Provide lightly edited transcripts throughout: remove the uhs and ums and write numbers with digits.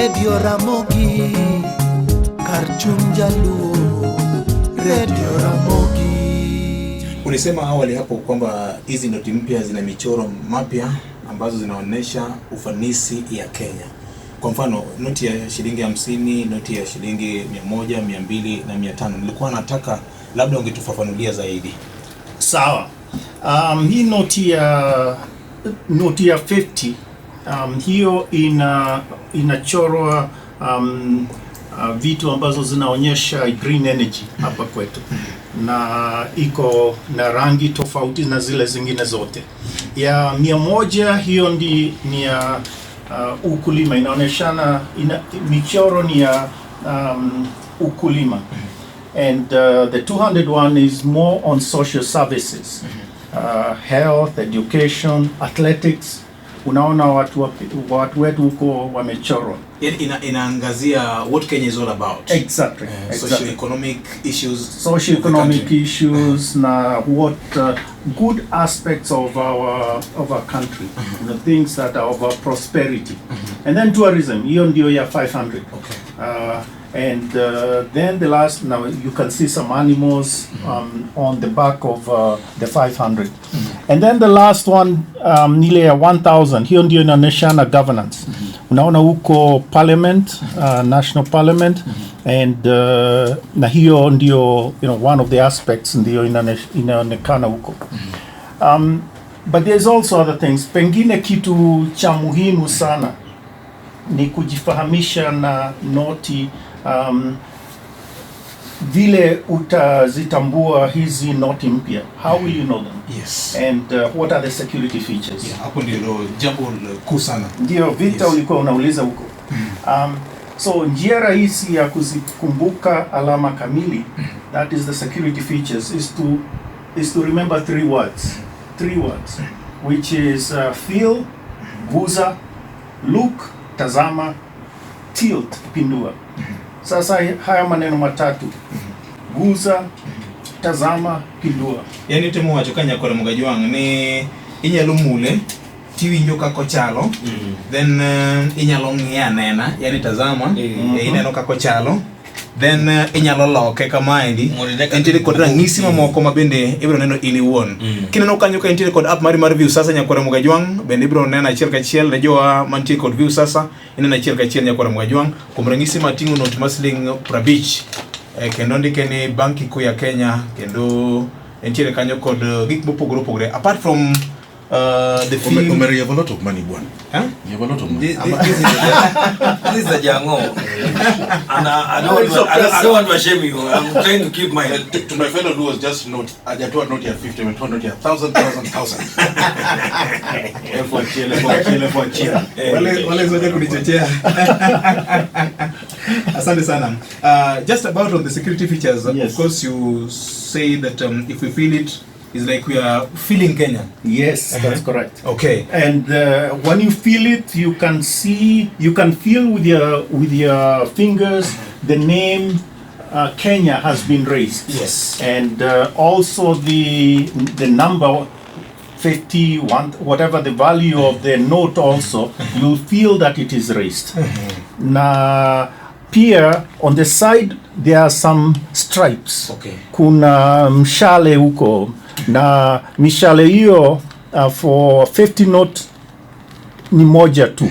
Radio Ramogi, kar chuny jaluo, Radio Ramogi. Ulisema awali hapo kwamba hizi noti mpya zina michoro mapya ambazo zinaonyesha ufanisi ya Kenya. Kwa mfano noti ya shilingi 50, noti ya shilingi 100, 200 na 500. Nilikuwa nataka labda ungetufafanulia zaidi. Sawa. Hii noti ya 50, hiyo inachorwa vitu ambazo zinaonyesha green energy hapa kwetu na iko na rangi tofauti na zile zingine zote. Ya 100 hiyo ni ya ukulima, inaonyeshana michoro ni ya ukulima and the 201 is more on social services, health, education, athletics. Unaona watu wetu huko wamechorwa. Yaani inaangazia what Kenya is all about. Exactly. Socio-economic issues. Socio-economic of the country. Issues na what good aspects of our country, things that are of our prosperity. And then tourism, hiyo ndio ya 500. And then the last, now you can see some animals on the back of the 500. And then the last one, ile ya 1000, hiyo ndio inaonyeshana governance. Unaona huko parliament, national parliament, and na hiyo ndio one of the aspects ndio inaonekana huko. But there's also other things. Pengine kitu cha muhimu sana ni kujifahamisha na noti, vile utazitambua hizi noti mpya. How will you know them? And what are the security features? Yeah, hapo ndilo jambo kuu sana. Ndio Victor, ulikuwa unauliza huko. So njia rahisi ya kuzikumbuka alama kamili, that is the security features, is to remember three words. Three words, which is feel, guza, look, tazama, tilt, pindua. Sasa haya maneno matatu: guza, tazama, pindua. Yani temo wacho ka nyakore Mugajwang' ni inyalo mule tiwinjo kaka ochalo, then inyalo ng'iye anena, yani tazama, ineno kaka ochalo, then inyalo loke kamaendi. Mondo ine kaka Entiere kod ranyisi mamoko ma bende ibiro neno in iwuon. Kineno kanyo ka entiere kod app mari mar Viusasa, nyakwara Mugajwang', bende ibiro neno achiel kachiel. Ne jowa mantie kod Viusasa, ineno achiel kachiel, nyakwara Mugajwang', kuom ranyisi mating'o not mar siling 50, kendo ndike ni Banki Kuu ya Kenya, kendo entiere kanyo kod gik mopogore opogore apart from the fee. Omera, you have a lot of money, bwana. Huh? You have a lot of money. This is a Jango. And I don't want to shame you. I'm trying to keep my To my fellow who was just note, hajatoa note ya 50, ametoa note ya 1000, 1000, 1000. 1000, 1000, 1000. Wale zote kunichochea. Asante sana. Just about on the security features, of course you say that if we feel it, it's like we are feeling Kenya. Yes, that's correct. And when you feel it, you can see, you can feel with your fingers the name Kenya has been raised. And also the number 51, whatever the value of the note also, you'll feel that it is raised. Na pia on the side there are some stripes. Kuna mshale huko na mishale hiyo, for 50 note ni moja tu.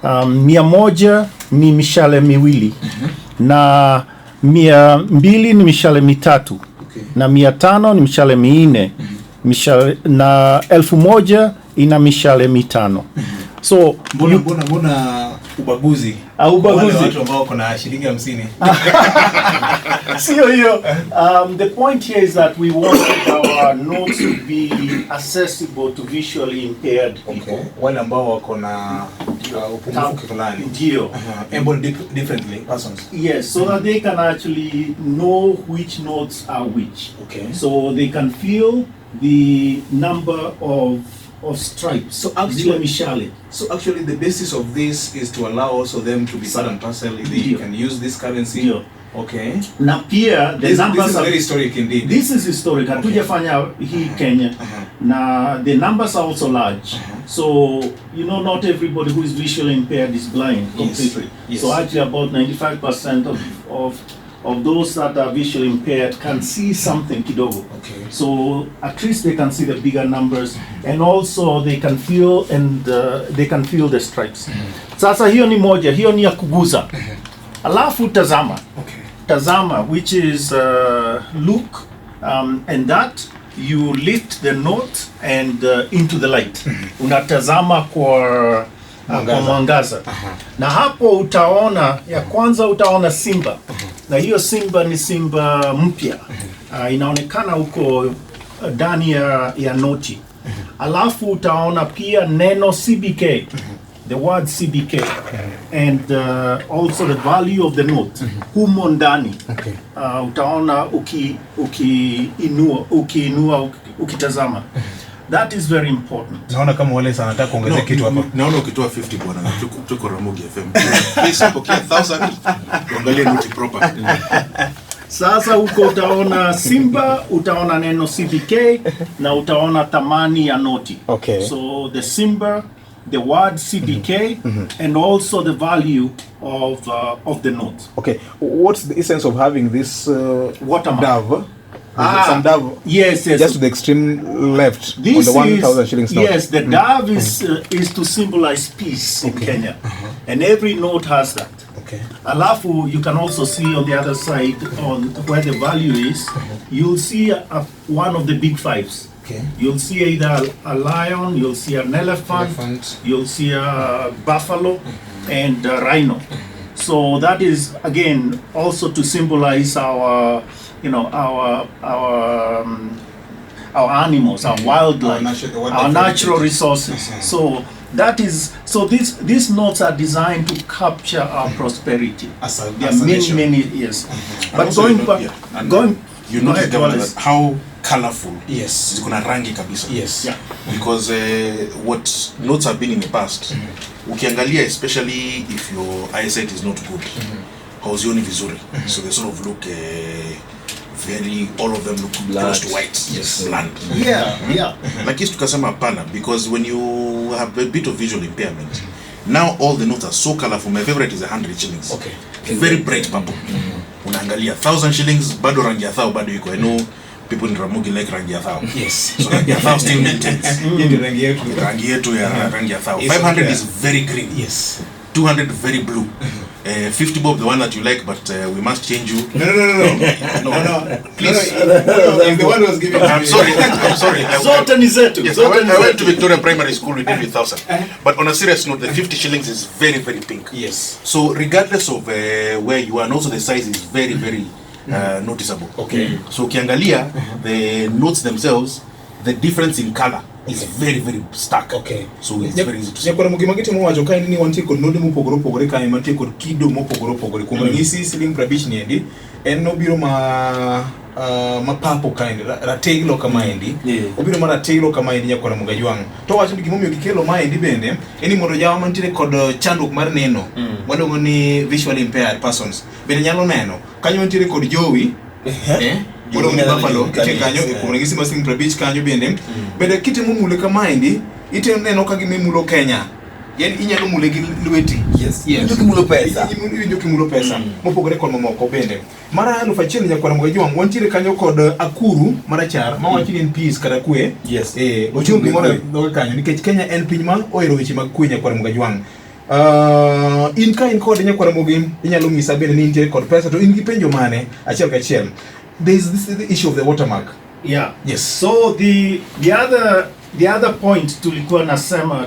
100 ni mishale miwili na 200 ni mishale mitatu na 500 ni mishale minne mishale, na 1000 ina mishale mitano. So Mbona ubaguzi? Ah, ubaguzi. Wale watu ambao wako na shilingi 50. Sio hiyo. The point here is that we wanted our notes to be accessible to visually impaired people. Okay. Wale ambao wako na upungufu fulani. Ndio. Able differently persons. Yes, so that they can actually know which notes are which. So they can feel the number of stripes. So actually- Zile mishale. So actually the basis of this is to allow also them to be part and parcel. They Ndio. Can use this currency. Ndio. Okay. Na pia the numbers This is are very historic indeed. This is historic. Hatujafanya hii Kenya. Na the numbers are also large. So, you know, not everybody who is visually impaired is blind completely. Yes. So actually about 95% of those that are visually impaired can see something kidogo. Okay. So at least they can see the bigger numbers, and also they can feel and they can feel the stripes. Sasa hiyo ni moja, hiyo ni ya kuguza. Alafu tazama. Okay. Tazama, which is look, and that you lift the note and into the light. Unatazama kwa mwangaza. Na hapo utaona ya kwanza utaona simba. Na hiyo simba ni simba mpya. Inaonekana huko ndani ya noti. Alafu utaona pia neno CBK. The word CBK, and also the value of the note humo ndani. Okay. Utaona ukiinua ukitazama. That is very important. Naona kama wale sana nataka kuongezea kitu hapa. Naona ukitoa 50 bwana na tuko Ramogi FM. Please pokea 1000 uangalie noti proper. Sasa huko utaona simba, utaona neno CBK na utaona thamani ya noti. Okay. So the simba, the word CBK, and also the value of the note. Okay, what's the essence of having this Watermark? Dove? Some dove. Yes, yes. Just to the extreme left This on the 1,000 shillings note. Yes, the dove is to symbolize peace in Kenya, and every note has that. Okay. Alafu, you can also see on the other side on where the value is, you'll see one of the big fives. Okay. You'll see either a lion, you'll see an elephant, you'll see a buffalo, and a rhino. So that is again also to symbolize our, you know, our animals, our wildlife, our our natural heritage. resources. So that is so. These notes are designed to capture our prosperity. As a, There as are a nation. many years. And But also going you know, back, yeah, and going. You go notice ahead, Governor, Wallace. that how colorful. Yes. Ziko na rangi kabisa. Yes. Yeah. Because what notes have been in the past, ukiangalia especially if your eyesight is not good, hauzioni vizuri. So they sort of look very, all of them look Bland. close to white. Yes. Bland. Yeah, yeah. Lakini tukasema hapana, because when you have a bit of visual impairment, now all the notes are so colorful. My favorite is 100 shillings. Okay. Very bright purple. Unaangalia 1,000 shillings, bado rangi ya thao bado iko. I know people in Ramogi like rangi ya thao. Yes. So rangi ya thao still maintains. Hiyo ndio rangi yetu. Rangi yetu ya rangi ya thao. It's 500 okay. is very green. Yes. 200 very blue. 50 bob, the one that you like, but we must change you. No. Please. No, no, the one who was giving to I'm me. sorry. I'm sorry. Zote ni zetu. Yes, zote ni I went zetu. to Victoria Primary School. We did with 1,000. But on a serious note, the 50 shillings is very, very pink. Yes. So regardless of where you are, and also the size is very, very noticeable. Okay. So ukiangalia, the notes themselves, the difference in color is very, very stark. Okay. So it's very easy to see. Nyakwara Mugi gitimo wacho ka en ni wantie kod node mopogore opogore kae mantie kod kido mopogore opogore. Kuom ranyisi siling 50 ni endi en obiro ma ma purple kind, rateglo kamaendi. Yeah. Obiro ma rateglo kamaendi nyakwara Muga Jwang'. To wacho ni gimomiyo gikelo maendi bende en ni mondo jawa mantiere kod chandruok mar neno waluongo ni visually impaired persons bende nyalo neno. Kanyo mantiere kod jowi waluongo ni buffalo nitie kanyo kuom ranyisi mar siling 50 kanyo bende. Bende kitemo mule kamaendi itemo neno ka gima imulo Kenya. Yani inyalo mule gi lweti. Yes. Yes. Iwinjo kimulo pesa. Iwinjo kimulo pesa. Mopogore kod mamoko bende. Mar 1000 nyakwara Muga Jwang' wantiere kanyo kod akuru marachar ma wacho ni en peace kata kwe. Yes. Oting'o gimoro e dhoge kanyo nikech Kenya en piny ma ohero weche mag kwe nyakwara Muga Jwang'. In ka in kod nyakwara Mugi inyalo nyisa bende ni intiere kod pesa to in gi penjo mane achiel kachiel. There is this the issue of the watermark. Yeah. Yes. So the other point tulikuwa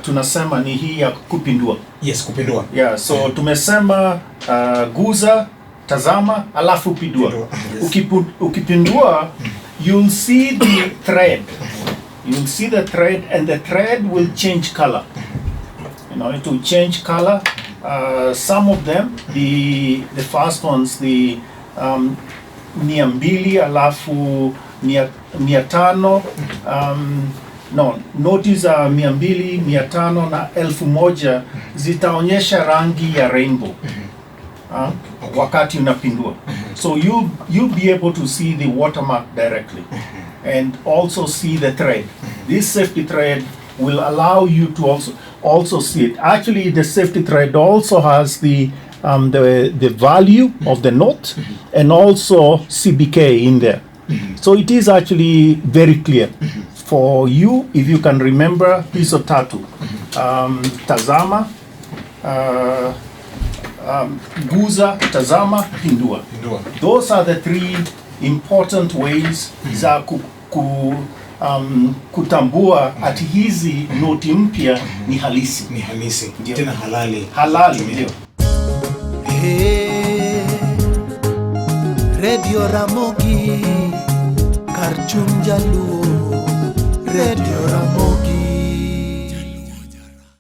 tunasema ni hii ya kupindua. Yes, kupindua. Yeah, so tumesema guza, tazama, alafu pindua. Yes. Ukipindua, you'll see the thread. You'll see the thread, and the thread will change color. You know, it will change color. Some of them, the first ones, the 200 alafu 500, no, noti za 200, 500 na 1000 zitaonyesha rangi ya rainbow. Wakati unapindua. So you'll be able to see the watermark directly and also see the thread. This safety thread will allow you to also see it. Actually, the safety thread also has the value of the note and also CBK in there. So it is actually very clear for you if you can remember hizo tatu. Tazama, guza, tazama, pindua. Pindua. Those are the three important ways za kutambua ati hizi noti mpya ni halisi. Ni halisi. Ndio. Tena halali. Halali, Tumia. ndio. Hey, Radio Ramogi, kar chuny jaluo, Radio Ramogi.